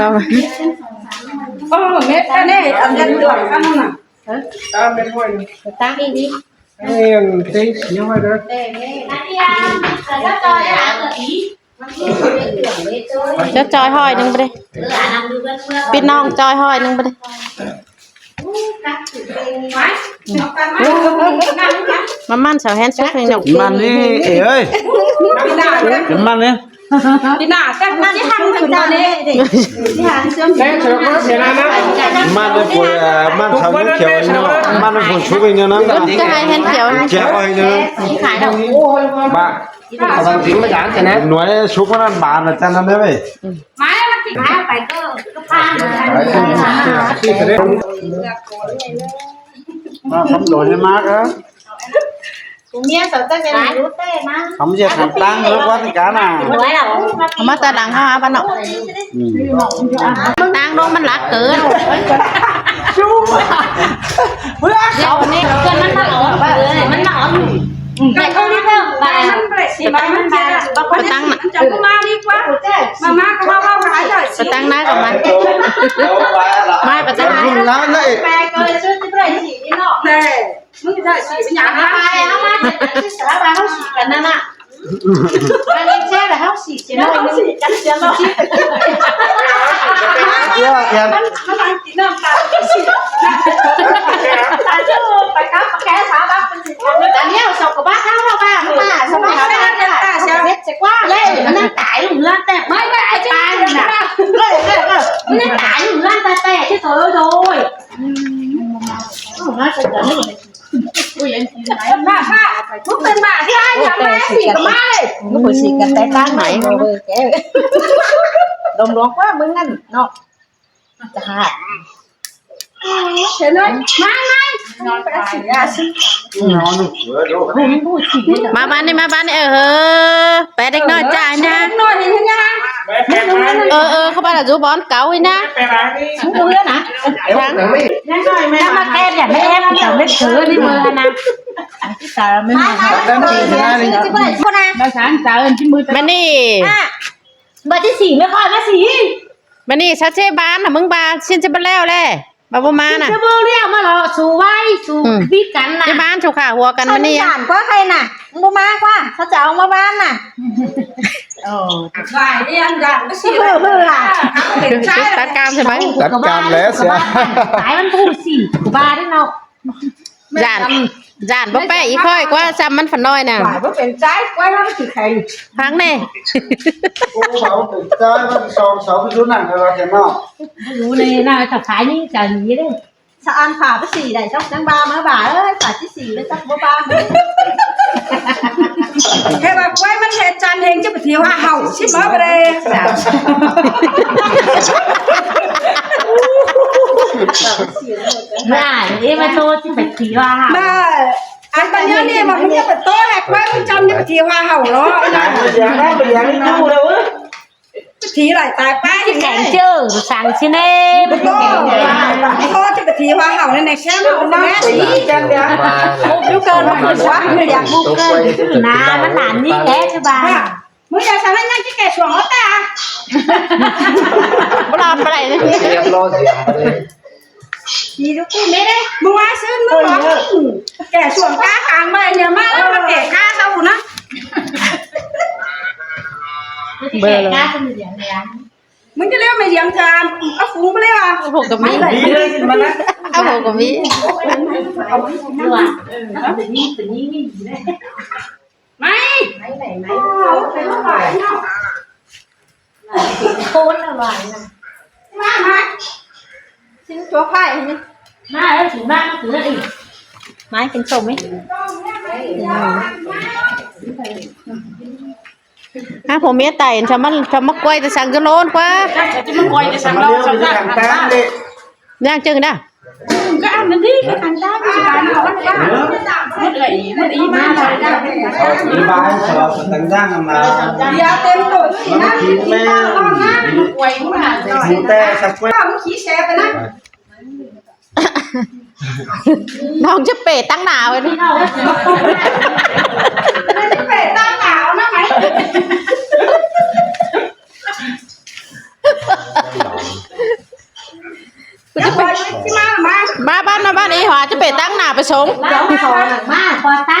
ລາວ ໂອ້ ເມັດອັນນີ້ ອັນເດັດດວງອັນນັ້ນນະ ຕາມເມັດຫ້ອຍ ຕາມອີກນີ້ ອັນນີ້ອັນຕິດຍັງໄວ້ເດີ ແຕ່ເມັດ ເຈົ້າຈ່ອຍຮ້ອຍໜຶ່ງໄປເດ້ ພີ່ນ້ອງຈ່ອຍຮ້ອຍໜຶ່ງໄປເດ້ ມາໝັ່ນສາວແຮນຊຸກນີ້ເນາະ ມັນນີ້ເອີຍ ມັນນີ້ ປີໜ້າແຊບມັນຊິຫັນເຖິງຕອນນີ້ເດ້ ຊິຫັນເຊິ່ງ ມັນໄດ້ຜົນ ມັນຂາວເຂີນເນາະ ມັນໄດ້ຜົນຊຸກອີກແນວນັ້ນ ຈະໃຫ້ແຮນຂຽວ ແຈກເອົາໃຫ້ເດີ ຂາຍດອກ ບາດ ກຳລັງກິນມາຈາກຊັ້ນນະ ໜ່ວຍຊຸກມັນບານນະ ຈັ່ງນັ້ນເດ້ເວີຍ ມາແລ້ວ ມາກິນ ມາໄປກໍ ກໍພາ ມາຄຳໂດຍໃຫ້ມາເອີ ຜູ້ເມຍສາວຈັກແມ່ນຮູ້ແທ້ມາ ຄຳເສຍທາງຕັ້ງແລ້ວວ່າຊິການນະ ເອົາມາແຕ່ຫຼັງເຮົາຫາບ້ານເນາະ ອືມ ຕັ້ງລົງມັນຫຼັກເກີນ ເພື່ອເຂົານີ້ ເພື່ອນມັນມາເອົາ ເອີ ມັນມາເອົາ ອືມ ແຕ່ເຂົານີ້ເພີ່ມໄປ ໄປຕັ້ງນະ ໄປຕັ້ງນະກໍມາ ໄປຕັ້ງນະ ແປກເລີຍ ຊຸດໄປສີນີ້ເນາະ ແຕ່ ມຶງໄດ້ສີເປັນຫຍັງ ເອົາມາ ເອົາມາ ສາລາເຮົາສີກັນນັ້ນນະ ມັນແຊບແລ້ວເຮົາສີເສຍໜ້ອຍໜຶ່ງ ເຮົາສີກັນເສຍໜ້ອຍ ເພື່ອແອນ ມັນ ມັນ ມັນກິນນ້ຳຕາລສີ ຕາຍເຈົ້າ ໄປກັບແກສາລາເປັນສີກັນ ອັນນີ້ເອົາສົກກະບາເຮົາວ່າ ມາສະບາຍ ເຮັດເສຍກວ່າ ເລີຍ ມັນຍັງຕາຍຢູ່ເຮືອນແຕ່ ໄມ່ໄດ້ຕາຍຢູ່ນະ ເລີຍ ເລີຍ ເລີຍ ມັນຍັງຕາຍຢູ່ເຮືອນແຕ່ ແຕ່ທີ່ໂຕໂດຍ ອືມ ເອົາມາໃສ່ກັນ ອຸ້ຍ ອັນນີ້ ມາ ມາ ມຶງເປັນບ້າທີ່ອ້າຍຢາກມາສີກັບມາເລີຍ ມຶງໄປສີກັນແຕ່ທາງໃດ ເອີ ແກ ດມຫຼວງກວ່າມຶງນັ້ນເນາະ ຈະຫາ ເຫັນເລີຍ ມາ ມາ ມາບ້ານນີ້ ມາບ້ານນີ້ ເອີ ເອີ ໄປເດັກນ້ອຍຈ້ານະ ເດັກນ້ອຍເຫັນຍັງ ເອີ ເອີ ເຂົາບ້ານຢູ່ບ່ອນເກົ່ານີ້ນະ ບໍ່ເຮືອນນະ ທາງ ຍັງໜ້ອຍແມ່ ມາແກ້ນ ຢ່າໄປແອບ ເຈົ້າເຮັດເຂີນນີ້ເມີຫັ້ນນະ ສາວແມ່ນ ມາ ມາ ມາ ມາ ມານີ້ ບາດທີສີ່ແມ່ຂ້ອຍມາສີ ບາດນີ້ຊະເຊບ້ານນະ ມຶງວ່າຊິນຈະບໍ່ແລ້ວແລ ວ່າບໍ່ມານະ ຊິບໍ່ແລ້ວ ມາເລາະສູ່ໄວ້ສູ່ ອືມ ພິກັນນະ ເຊບ້ານສູ່ຂ້າຫົວກັນ ມານີ້ ສານກວ່າໃຄນະ ມຶງບໍ່ມາກວ່າ ເຂົາຈະເອົາມາບ້ານນະ ໂອ້ ວ່າເລື່ອງດັນກໍຊິ ເອີ ເອີ ຕັດກາມໃຊ່ໄໝ ຕັດກາມແລ້ວເສຍ ຕາຍມັນຜູ້ສີກວ່າເດ້ເນາະ ຢ້ານ ຢ້ານບໍ່ແປອີກຂ້ອຍກວ່າຊ້ຳມັນຝັນນ້ອຍນະ ວ່າບໍ່ເປັນໃຈ ກ້ວຍມັນຄືແຂງ ຟັງແດ່ ໂອ້ ເວົ້າເປັນໃຈມັນສອງເສົາຄືໜັງເລີຍວ່າແກເນາະ ບໍ່ຮູ້ເລີຍນະ ສະພາຍນີ້ຈະໜີເດ້ ສະອານພາໄປສີໄດ້ ຈັກຍັງບາມາບາເອີຍ ພາຊິສີແລ້ວຈັກບໍ່ບາ ແຄ່ວ່າກ້ວຍມັນເຮັດຈັນເຮງຈະໄປທີວ່າເຮົາຊິມາບໍ່ໄດ້ ນະ ເອ ມາໂຕຊິໄປທີວ່າເຮົາ ມາ ອັນບັດນີ້ນີ້ມັນຈະໄປໂຕແຮກໄວ້ ມັນຈຳຈະໄປທີວ່າເຮົາເນາະ ໄປເລີຍ ໄປເລີຍ ໄປເລີຍ ໄປທີຫຼາຍຕາຍໄປ ຊິແຂງເຈີ ສັ່ງຊິແນ່ ບໍ່ ພໍ່ຈະໄປທີວ່າເຮົາໃນແຄມເຮົານະ ຢູ່ເກີນມັນວ່າຢາກບຸກເກີນນາ ມັນນານນີ້ແຫຼະຄືວ່າ ມື້ໃດສາວນັ້ນຍັງຈະແກ່ຊ່ວງເອົາແຕ່ ບໍ່ລາບປານໃດເລີຍ ຮຽບຮ້ອຍສຽງໄປເລີຍ ດີລູກກູແມ່ເດ້ ມື້ວານຊືນມຶງບອກ ແກ່ຊ່ວງກາກາງໄວ້ ຢ່າມາແລ້ວມາແກ່ກາເຮົາພຸ້ນນະ ເບິ່ງແລ້ວ ມຶງຈະເລີຍມາຢຽມຈານ ເອົາຝູງໄປເລີຍວ່າ ເອົາຜົວກໍມີ ເອົາຜົວກໍມີ ເອີ ເປັນນີ້ ເປັນນີ້ ໄໝ ໄໝ ໄໝ ໄໝ ໂອ້ຍ ເປັນຫຼາຍເນາະ ໂຄນລະຫຼາຍນະ ມາ ມາ ຊິຕົວໄຂ່ນີ້ ມາ ເອີ ຊິມາ ມາ ມາກິນສົ້ມນີ້ ຫາຜົວເມຍຕາຍ ທຳມາ ທຳມາກ້ວຍແຕ່ສັງກະໂລນກວ່າ ຈະມາກ້ວຍແຕ່ສັງໂລນ ຍ່າງຈຶ່ງນະ ກໍອັນນັ້ນດີ ກໍຄັນຕາຢູ່ບ້ານເຮົາອັນນີ້ ເອີ ມັນເອື້ອຍ ມັນອີ່ມາຫຼາຍ ດຽວເຕັມໂຕຊິນະ ກິນແມ່ ແຕ່ສັກແຕ່ ຂີ້ແສໄປນະ ນ້ອງຈະເປຕັ້ງໜ້າໄວ້ນີ້ ຈະເປຕັ້ງໜ້ານະໄໝ ມາ ມາ ມາບ້ານ ມາບ້ານອີ່ຫວາ ຈະໄປຕັ້ງໜ້າໄປສົ່ງ ມາ ມາ ມາ ມາ ຂໍໃຊ້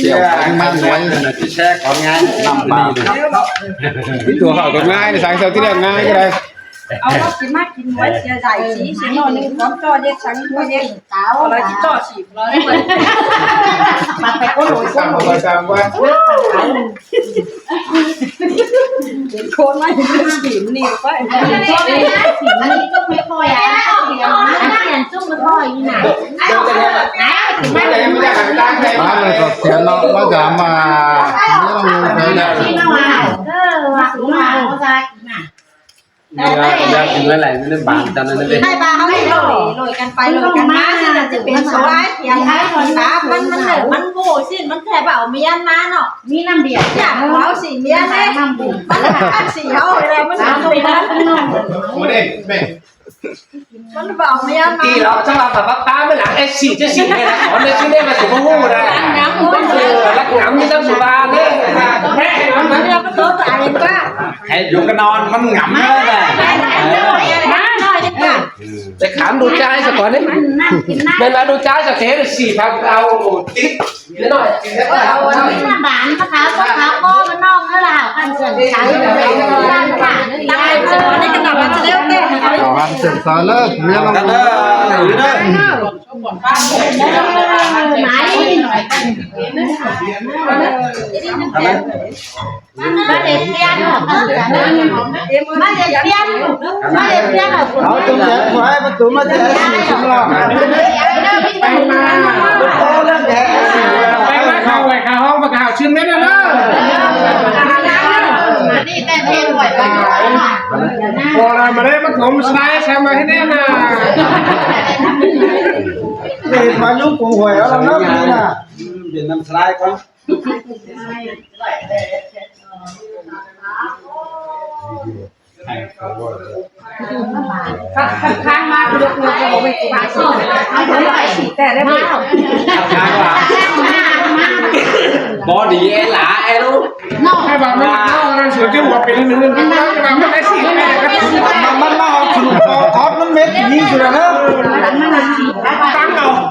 ສຽວ ມັນໜ້ອຍ ແຊກຂອງງານນຳມາ ທີ່ຕົວເຂົາກໍງ່າຍ ສາຍເຂົາທີ່ແລ້ວງ່າຍກໍໄດ້ ເອົາມາກິນ ມາກິນ ໄວ້ເສຍໃຈ ສີເສຍໜ້ອຍໜຶ່ງ ຄວາມຈ່ອຍເຢັດ ສັງຕົວເຢັດ ເອົາລະຊິຈ່ອຍສີ ມາແຕ່ຄົນໂດຍຄົນໂດຍ ໂຄນມາເຫັນເລື່ອງສີນນີ້ໄປ ອັນນີ້ຈຸກໄປຄ່ອຍ ອັນນີ້ຈຸກໄປຄ່ອຍ ອັນນີ້ຈຸກໄປຄ່ອຍນີ້ນະ ມາແລ້ວກໍຂຽນເນາະ ມາຢາມມາ ເອີ ວ່າ ວ່າ ວ່າ ວ່າ ຢາກກິນໄວ້ຫຼາຍ ມັນບາງຈັງນັ້ນເດ້ ໃຫ້ບາເຮົາໂລຍ ໂລຍກັນໄປໂລຍກັນມາ ຊິເປັນສວາຍ ຢາກໃຫ້ບາ ມັນ ມັນ ມັນໂຫຊິ ມັນແຄ່ເວົ້າມຽນມາເນາະ ມີນ້ຳບຽກ ຢາກເວົ້າຊິມຽນເດ້ ນ້ຳບຸນ ມັນຄັກຊິເຮົາແລ້ວ ມັນເປັນ ໂອ້ເດ້ແມ່ ມັນເວົ້າມຽນມາ ຕີເນາະ ເຈົ້າວ່າປາປາ ປາ ມື້ຫຼັງເອັດຊີ ເຈົ້າຊິແມ່ນນະ ຂອງໃນທີ່ນີ້ມັນຊິບໍ່ຮູ້ນະ ເອີ ລັກງາມມີແຕ່ສຸບາເດີ ໃຫ້ຢູ່ກັນນອນມັນຫງຳເດີ ມາໜ້ອຍດີກວ່າ ໄປຖາມດູຈາຍສາກ່ອນເດ້ ແມ່ນວ່າດູຈາຍສາເທດສີ່ພັນ ເອົາຕິດໜ້ອຍ ເອົາອັນນີ້ມາບານ ຂາວ ຂາວຄໍມັນນອກເດີລະ ຄັນເຊື່ອງໃຈ ຕາຍເຈົ້າ ອັນນີ້ກໍນຳມາຈະແລ້ວແຕ່ ເຈົ້າຫັ້ນເຊື່ອງໃຈເລີຍ ເມຍລອງ ເດີ ເດີ ມາເຮັດພຽນ ມາເຮັດພຽນ ມາເຮັດພຽນ ເອົາຕົວແທນໄວ້ປະຕູມາແຈກ ໄປມາ ໂອ້ ເລື່ອງແທ້ ໄປມາເຂົ້າໄວ້ເຂົ້າຫ້ອງປະກາດຊື່ນແມ່ນເດີ ນີ້ແຕ່ເພງໄວ້ ບໍ່ລະ ມາເລີຍ ມາຖົມສາຍ ສາມາເຮັດແນ່ນະ ເຮັດມາຍຸກກົງຫວຍເອົາລະເນາະ ນີ້ນະ ເປັນນ້ຳສາຍກ່ອນ ຂ້າງມາລຸກເງິນກໍບໍ່ໄດ້ກິນ ແຕ່ໄດ້ມາ ຂ້າງວ່າ ບໍ່ດີເອຫຼາເອລູ ນອກໃຫ້ບາດມັນເອົານັ້ນສວນຈະຫົວເປັນເງິນ ມັນໄດ້ສີ່ແປດ ມັນ ມັນມາເອົາສະຫຼຸບຂອບນຳເມັດນີ້ສຸດແລ້ວ ຕັ້ງເອົາ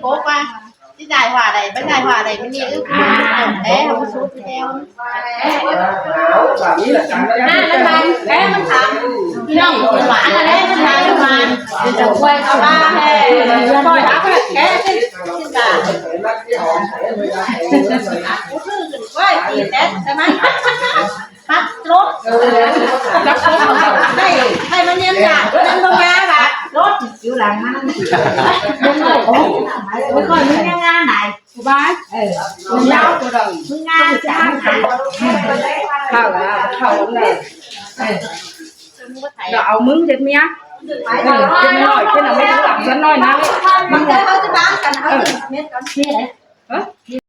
ໂກກວ່າ ຊິຈ່າຍວ່າໃດ ບໍ່ຈ່າຍວ່າໃດ ມັນນີ້ ເອີ ແຕ່ເຮົາບໍ່ສຸດແລ້ວ ອ່າ ມັນບາງ ແຕ່ມັນຖາມ ພີ່ນ້ອງ ມັນຫວານ ແຕ່ມັນຫວານ ມັນຫວານ ເປັນເຈົ້າກວຍເຂົາວ່າແທ້ ຄ່ອຍຫາເພິ່ນແກ້ ຊິ ຊິຈ່າຍ ອ່າ ກູຖືຂຶ້ນກວຍ ຕີແຕກໃສ່ມັນ ປັບລົດ ເອີ ຈັບລົດ ໃຫ້ ໃຫ້ມັນເຢັນຢາກ ມັນບໍ່ມາບາດລົດ ຢູ່ຫຼັງມັນ ມັນນ້ອຍ ໂອ້ ມັນນ້ອຍ ມັນຍັງງາມຫຼາຍ ສະບາຍ ເອີ ມັນຍາວ ມັນງາມຈັງ ເຂົ້າລະ ເຂົ້າລະ ເອີ ລະເອົາມຶງເຮັດເມຍ ເອີ ເຮັດນ້ອຍ ເຮັດນ້ອຍ ເຮັດນ້ອຍນະ ມັນຈະ ເຮົາຈະບາງກັນ ເຮົາຈະເຮັດກັນ ເອີ